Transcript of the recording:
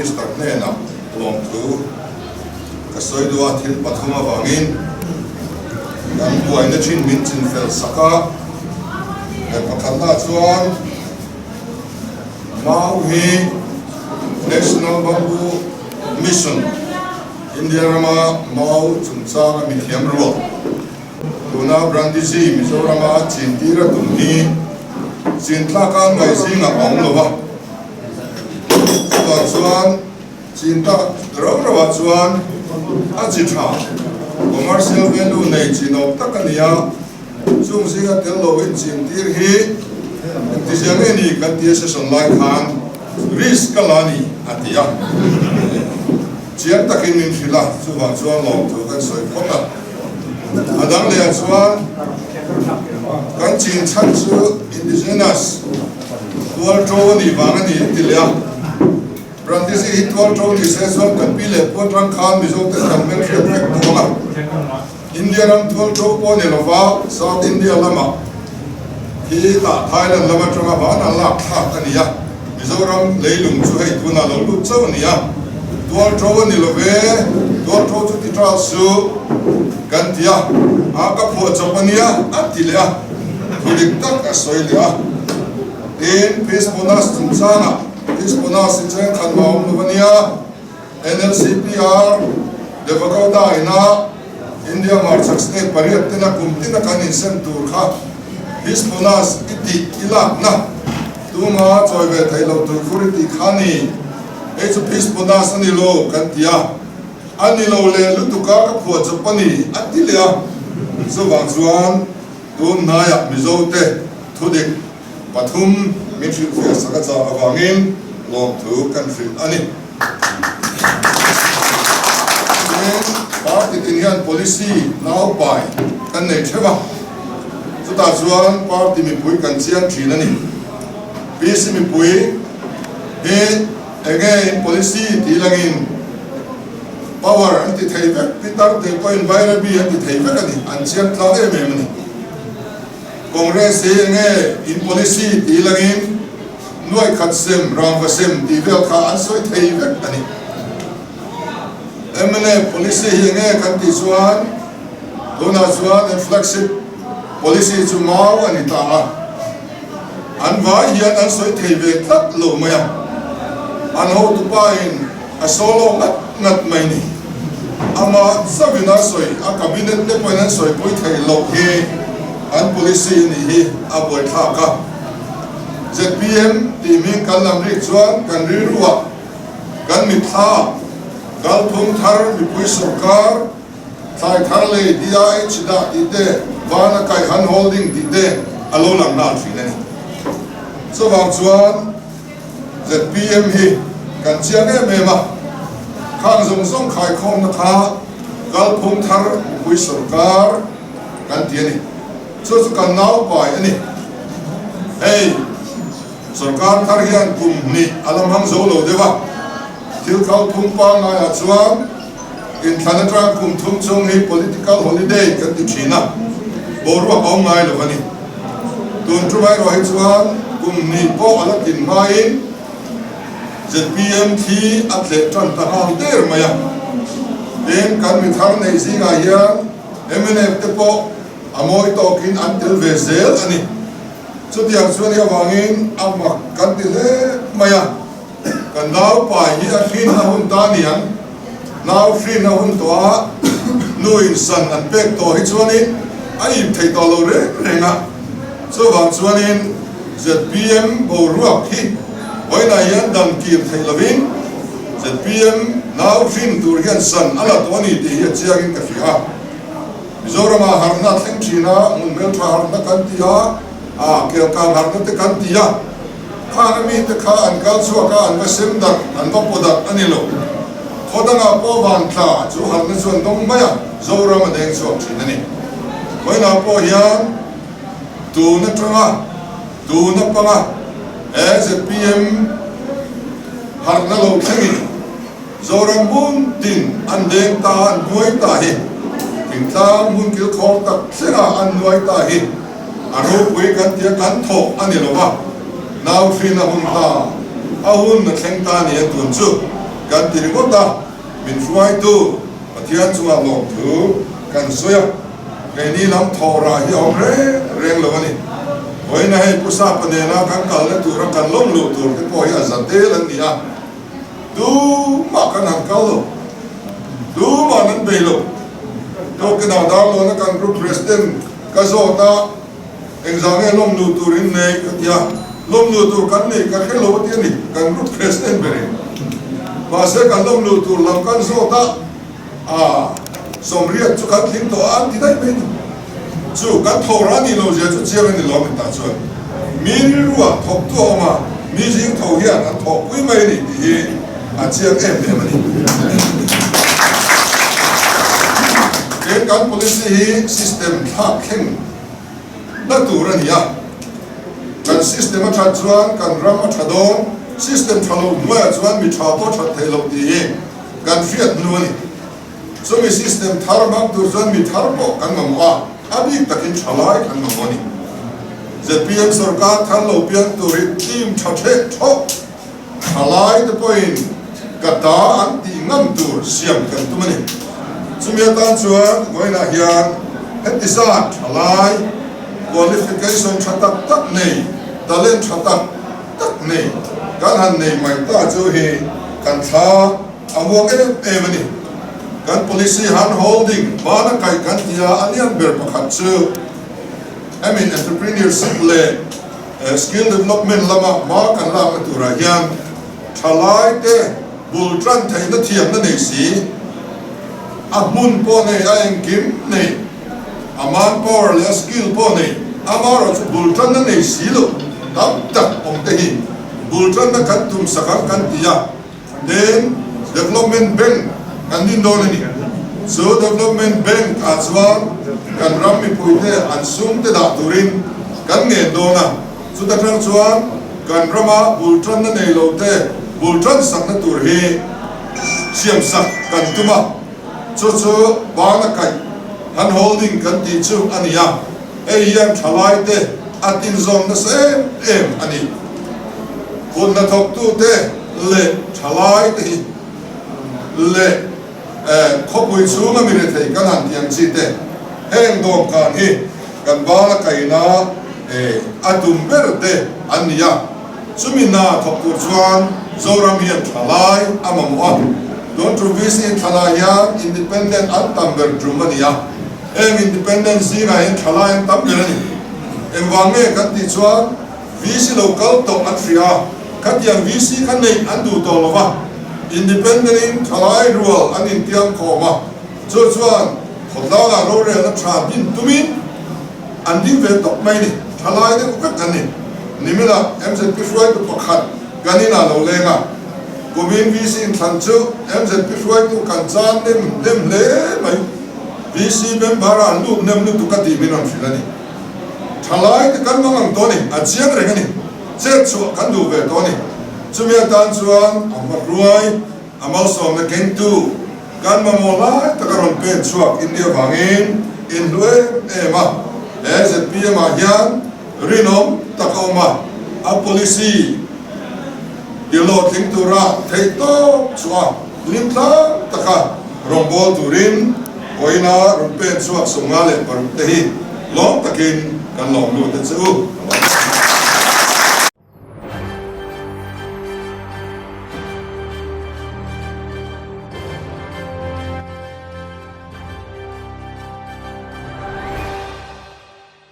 Minister hnenah lawmthu ka sawi duh a, thil pathum avangin kan buaina thin min chinfel sak a, he pakhatna chuan Mau hi National Bamboo Mission, India rama Mau chungchanga mithiam ruak tuna Brandizzi Mizorama chintir a tum hi chin tlaka an ngaih zingah a awm lo va, chutah chuan chin tak rau rauah chuan a chi tha, commercial value nei chin awm tak a ni a. Chung zinga tel lo in chintir hi engtizia nge ni kan tia session lai khan risk ka la ni a ti a, chiang takin min hrilh a, chuvang chuan lawmthu kan sawi phawt a. A dang leh ah chuan kan chin chhan chu indigenous tual to a nih vang a ni an ti leh a, Brandisi hi tual to ni se chuan kan pi leh pu atang khan Mizo te kan hmelhriat vek dawn a. India ram tual to pawh ni lova South India lamah khi tah Thailand lam atanga van a lak thlak a ni a, Mizoram leilung chu hei tunah lo lut chauh a ni a, tual to a ni love, tual to chu ti tral su kan ti a, a ka phuah chawp a nia a ti leh a, thu dik tak a sawi leh a. Tin, Peace Bonus chungchangah Peace Bonus hi cheng khat mah awm lo a nia. NLCPR, Devagowda ina India hmarchhak state pariat tena kum tina kan insem tur kha Hisponas i tih i lakna tuma chawi ve theih loh tur khur i tih kha ni. Hei chu Hisponas a ni lo kan ti a, a ni lo leh lutuka ka phuah chawp a ni a ti leh a. Chuvang chuan tun hnaiah Mizote thudik Pathum min hrilhfiah sak a chah avangin lawmthu kan hrilh a ni. Tin, party tin hian policy naupai kan nei theuh a, chutah chuan party mipui kan chiang thin a ni. PC mipui hi enge in policy tih langin power an ti thei vek, pitar te pawhin Bairabi an ti thei vek a ni, an chiang tlang em em a ni. Congress hi enge in policy tih langin nuai khat sem, rangva sem tih vel kha an sawi thei vek a ni. Mnf policy hi enge kan tih chuan tunah chuan an flagship policy chu mau a ni ta a, an vai hian an sawi thei ve tlat lo mai a, an hotupa in a solo ngat ngat mai ni. Amah zauhin a sawi, a cabinet te pawhin an sawipui theih loh hi an policy a nih hi a buaithlak a. Zpm tih hming kan lam rik chuan kan rilruah, kan mitthla, kalphung thar mipui sawrkar, thlai thar lei DIH dah tih te, vana kaih han holding tih te a lo lang nghal thin a ni. Chuvang chuan. Zpm hi kan chiang em em a, khang zawng zawng khaikhawmna kha kalphung thar mipui sawrkar kan ti a ni. Chu chu kan naupai a ni. Hei sawrkar thar hian kum hnih a la hmang zo lo deuh a, thil kalphung pangaiah chuan inthlan atang kum thum chhung hi political holiday kan ti thin a, boruak a awm ngai lo a ni. Tun ṭum erawh hi chuan kum hnih pawh a la tlin hmain zpm thi a tleh ṭan ta nghal der mai a. Tin, kan mi thar neih zingah hian mnf te pawh a mawi tawkin an tel ve zel a ni. Chutiang chuan hi avangin a mak kan ti hle mai a. Kan naupai hi a hrin a hun ta niang. Nau hrin a hun tawh a, nu in san an pek tawh hi chuanin a ip thei tawh lo reng reng a. Chuvang chuanin zpm boruak hi vawiinah hian dan kir theih lovin zpm nau hrin tur hian san a la tawh a ni tih hi a chiangin ka hria a. Mizoramah harhna a thleng thin a, hmun hmeltha harhna kan ti a, kelkang harhna te kan ti a. Khang a mite kha an kal chhuak a, an va sem darh, an va paw darh a ni lo. Khaw dangah pawh van tla chu harhna chu an dawng mai a, Zoram a deng chhuak thin a ni. Vawiinah pawh hian tun atanga tun apanga he zpm harhna lo thlengin Zoram hmun tin an deng ta, an nuai ta hi, thingtlang hmun kilkhawr tak thlenga an nuai ta hi, A ropui kan tia kan thawh a ni lo va, nau hrin a hun ta, a hun a thleng ta ni a tun chu. kan ti ringawt a, min hruaitu Pathian chungah lawmthu kan sawi a, keini lam thawh rah hi a awm reng reng lo a ni. Vawiina hei Pu Sapa nena kan kalna tura kan lawm luh tur te pawh hi a za tel an ni a, tumah kan han kal lo, tumah an bei lo. Tawkinah Darlawna kan Group President ka zawt a, Engzah nge lawm luh tur in nei ka ti a, lawm luh tur kan nei ka hre lo a ti a ni, kan group president ber in. Mahse kan lawm luh tur lam kan zawt a, aa sawmriat chu kan tling tawh a an ti daih mai ni. Chu kan tho rah nih lo zia chu chiang a ni lo min tah chuan mi rilruah thawktu a awm a, mi zing tho hian an thawhpui mai a ni tih hi a chiang em em a ni. Tin kan policy hi system thlak thleng na tur a ni a, kan system a that chuan kan ram a tha dawn, system tha lo hnuaiah chuan mi tha pawh that theih loh tih hi kan hriat hnu a ni. Chumi system thar hmang tur chuan mi thar pawh kan mamawh a, a bik takin tha lai kan mamawh a ni. Zpm sorkar thar lo piang tur hi team tha theh thawh Thalaite pawhin ka ta an tih ngam tur siam kan tum a ni. Chumi atan chuan vawiinah hian heti zat thalai qualification tha tak tak nei, talent tha tak tak nei kan han nei mai ta chu hi kan thla a muang em em a ni. Kan policy hand holding bana kaih kan ti a, a lian ber pakhat chu hemi entrepreneurship leh Skill development lama hma kan lakna turah hian thalaite bul tan theihna thiamna nei si, a hmun pawh nei, a engkim nei, a manpower leh a skill pawh nei, amaherawhchu chu bul tanna nei si lo tam tak awm te hi bul tanna kan tum sak ang kan ti a. Then Development Bank kan din dawn a ni. Chu Development Bank ah chuan kan ram mipuite an sum te dah turin kan ngen dawn a. Chuta tang chuan kan rama bul tanna nei lo te bul tan sakna tur hi siam sak kan tum a. Chu chu bana kaih han holding kan tih chu a ni a. Hei hian thalaite a tinzawm nasa em em a ni. Kut hnathawktute leh thalaite hi leh khawpui chhunga mi rethei kan han tih ang chi te, heng dawmkan hi kan bala kaina a tum ber te an ni a. Chumi hna thawk tur chuan Zoram hian thalai a mamawh a. Tun tum VC thlalai hian independent an tam ber tum a ni a. Heng independent zingah hian thalai an tam ber a ni. Engvang nge kan tih chuan VC lo kal tawh an hria a, khatiang VC kha neih an duh tawh lo va, independent in thalai rual an intiam khawm a, chu chuan khawtlangah rorelna tha din tumin an ding ve tawp mai ni. Thalai deuh vek an ni. Niminah MZP hruaitu pakhat kan inah lo leng a, kumin VC inthlan chu MZP hruaitu kan chan nem hnem hle mai. VC member a an lut nem lutuk a tih min rawn hrilh a ni. Thalai te kan mang ang tawh a ni, a chiang reng a ni. Chet chhuah kan duh ve tawh a ni. Chumi atan chuan a hmahruai, a malsawmna kengtu kan mamawh lai taka rawn pen chhuak India vangin inhlu em em a. He zpm ah hian rinawm tak a awm a, a policy tihlawhtling tura theihtawp chhuah a. Hlim tlang taka rawngbâwl turin vawiina rawn pen chhuak 56 te hi lawm takin kan lawm lut a che u.